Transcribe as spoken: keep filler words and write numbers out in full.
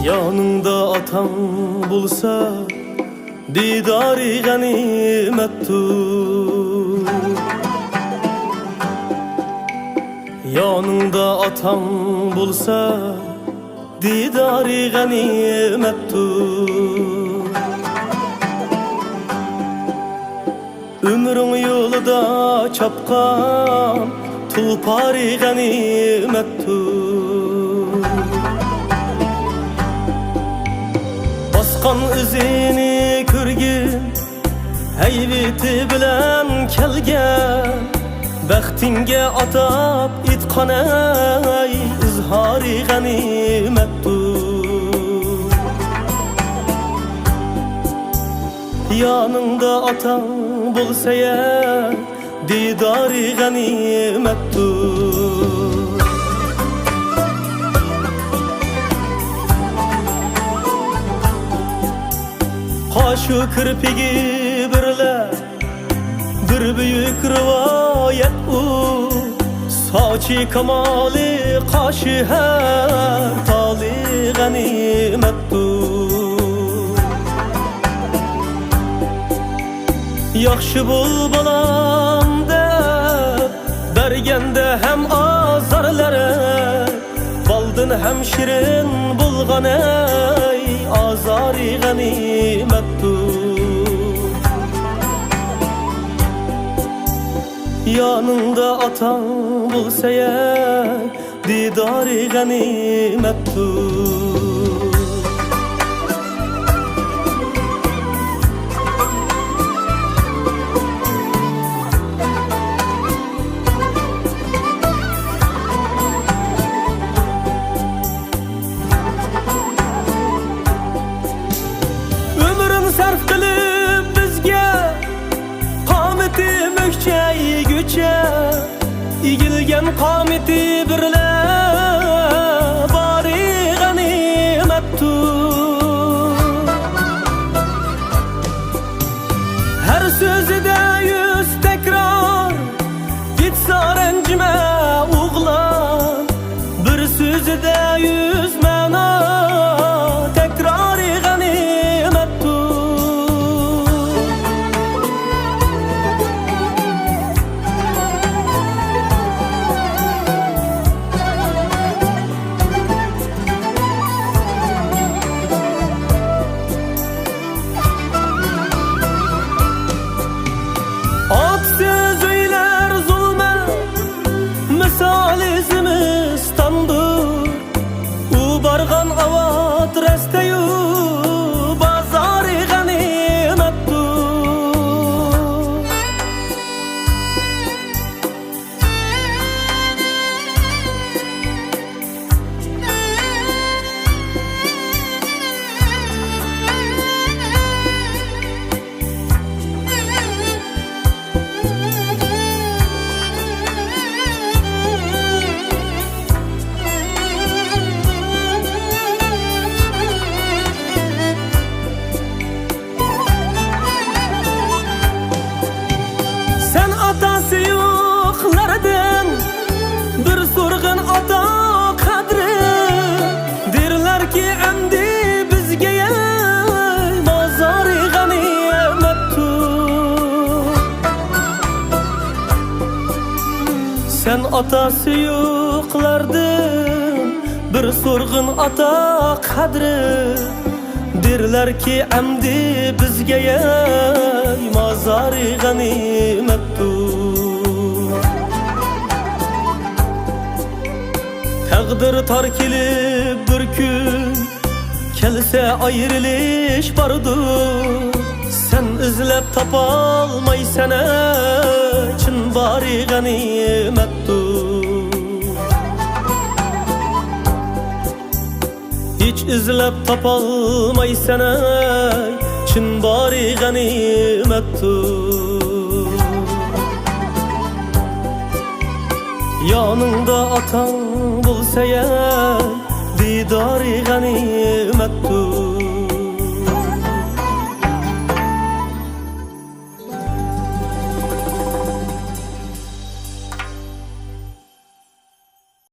يانىڭدا ئاتاڭ بولسا، دىدارى غەنىيمەتتۇر. يانىڭدا ئاتاڭ بولسا، دىدارى غەنىيمەتتۇر. ئۆمرۈڭ يولىدا چاپقان تۇلپارى غەنىيمەتتۇر. باسقان ئىزىنى كۆرگىن، ھەيۋىتى بىلەن كەلگەن، بەختىڭگە ئاتاپ ئېيتقان ئەي ئىزھارى غەنىيمەتتۇر. يانىڭدا ئاتاڭ بولسا يا، دىدارى غەنىيمەتتۇر. قاشۇ كىرپىكى بىرلە بىر بۈيۈك رىۋايەت ئۇ، ساچى كامالى قاشى ھەر تالى غەنىيمەتتۇر. ياخشى بول بالام دەپ بەرگەندە ھەم ئازارلار، بالدىن ھەم شېرىن بولغان ئەي ئازارى غەنىيمەتتۇر. يانىڭدا ئاتاڭ بولسا يا، دىدارى غەنىيمەتتۇر. ئۆمرۈن سەرپ قىلىپ بىزگە، قامىتى مۈكچەيگۈچە، ئېگىلگەن قامىتى بىرلە بارى غەنىيمەتتۇر. ھەر سۆزىدە يۈز تەكرار، ئېيتسا رەنجىمە ئوغلان، بىر سۆزىدە يۈز مەنا، تەكرارى غەنىيمەتتۇر. ئاتىسىز ئۆيلەر زۇلمەت، مىسالى زىمىستاندۇر. ئۇ بارغان ئاۋات رەستەيۇ، بازارى غەنىيمەتتۇر. سەن ئاتاسى يوقلاردىن بىر سورغىن ئاتا قەدرى، دېرلەركى ئەمدى بىزگە يەي مازارى غەنىيمەتتۇر. سەن ئاتاسى يوقلاردىن بىر سورغىن ئاتا قەدرى، دېرلەركى ئەمدى بىزگە يەي مازارى غەنىيمەتتۇر. تەقدىر تار كېلىپ بىر كۈن، كەلسە ئايرىلىش باردۇر. سەن ئىزلەپ تاپالمايسەن ئەي، چىن بارى غەنىيمەتتۇر. ھېچ ئىزلەپ تاپالمايسەن ئەي، چىن بارى غەنىيمەتتۇر. يانىڭدا ئاتاڭ بولسا يەي، دىدارى غەنىيمەتتۇر.